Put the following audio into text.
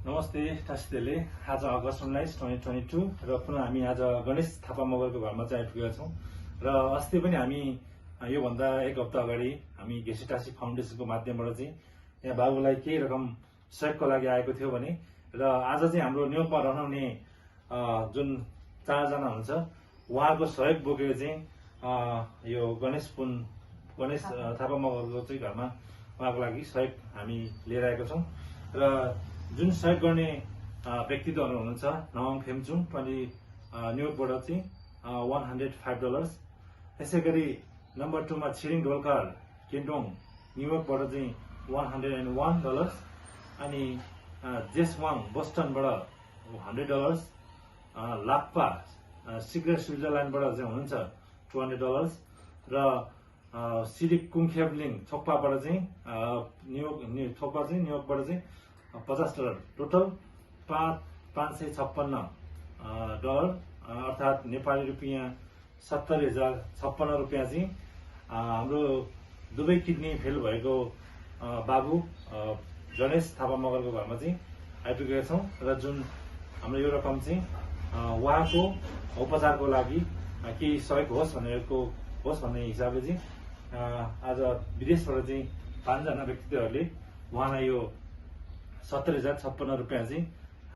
नमस्ते टास्तेले आज अगस्त 19, 2022 र पुनः हामी आज गणेश थापा मगरको घरमा चाहिँ आइपुगेका छौँ र अस्ति पनि हामी योभन्दा एक हप्ता अगाडि हामी घेसीटासी फाउन्डेसनको माध्यमबाट चाहिँ यहाँ बाबुलाई केही रकम सहयोगको लागि आएको थियो भने र आज चाहिँ हाम्रो न्युयोर्कमा रहनुहुने जुन 4 जना हुनुहुन्छ उहाँको सहयोग बोकेर चाहिँ यो गणेश थापा मगरको चाहिँ घरमा उहाँको लागि सहयोग हामी लिएर आएको छौँ र जुन सहयोग गर्ने व्यक्तित्वहरू हुनुहुन्छ नवाङ खेम्चुङ न्युयोर्कबाट चाहिँ $105। यसै गरी नम्बर 2 मा छिरिङ ढोलकर केन्टोङ न्युयोर्कबाट चाहिँ $101 अनि जेसवाङ बोस्टनबाट $100, लाप्पा सिक्रेट स्विजरल्यान्डबाट चाहिँ हुनुहुन्छ $200 र सिरिक कुङखेब्लिङ थोक्पाबाट चाहिँ न्युयोर्कबाट चाहिँ $50 टोटल $556 अर्थात् नेपाली रुपियाँ 70,056 रुपियाँ चाहिँ हाम्रो दुवै किडनी फेल भएको बाबु गणेश थापा मगरको घरमा चाहिँ आइपुगेका छौँ र जुन हाम्रो यो रकम चाहिँ उहाँको उपचारको लागि केही सहयोग होस् भन्ने हिसाबले चाहिँ आज विदेशबाट चाहिँ 5 जना व्यक्तित्वहरूले उहाँलाई यो 70,056 रुपियाँ चाहिँ